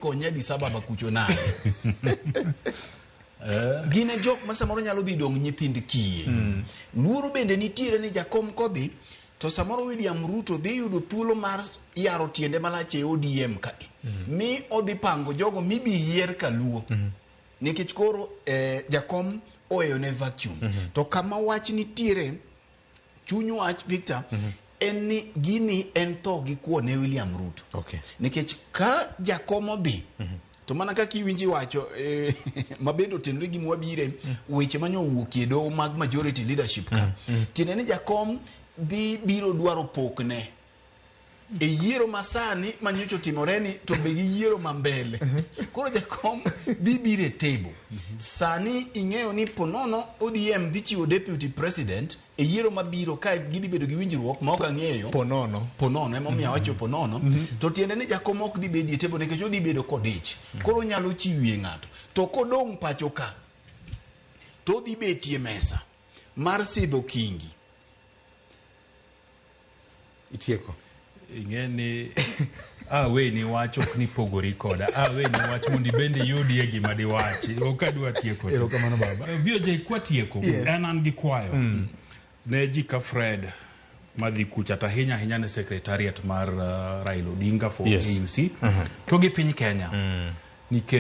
Konye Addis Ababa kucho nade? Gin e jok ma samoro nyalo dhi dong' nyithind kiye. Luoro bende nitiere ni Jakom kodhi to samoro William Ruto dhi yudo thuolo mar yaro tiende malach e ODM kae. Mi odhi pango jogo mibi yier kaluo. Nikech koro Jakom oweyone vacuum. To kama wach nitiere chuny wach Victor en ni gini en tho gi kwo ne William Ruto. Nikech ka Jakom odhi to mana kaka iwinji wacho ma bende otenore gi mwabire weche manyo owuokie doho mag majority leadership ka tiende ni Jakom dhi biro dwaro pokne e yiero masani manyocha otimore ni to be gi yiero ma mbele. Koro Jakom dhi biro e table. Sani ing'eyo ni ponono ODM dhi chiwo deputy president e yiero mabiro ka gidhi bedo gi winjruok ma ok ang'eyo. Ponono. Ponono emomiyo awacho ponono. To tiende ni Jakom ok dhi bedo e table nikech odhi bedo kodich. Koro onyalo chiwie ng'ato. To kodong' pacho ka to odhi betie mesa mar sidho kingi. Itieko. Ing'e ni aweni wach ok ni pogori koda. Aweni wach mondo ibende iyudie gima diwachi. Ok adwa tieko. Erokamano baba. VOJ kwatieko, an gi kwayo ne ji ka Fred madhi kucha to ahinya ahinya ne secretariat mar Raila Odinga for AUC to gi piny Kenya nikech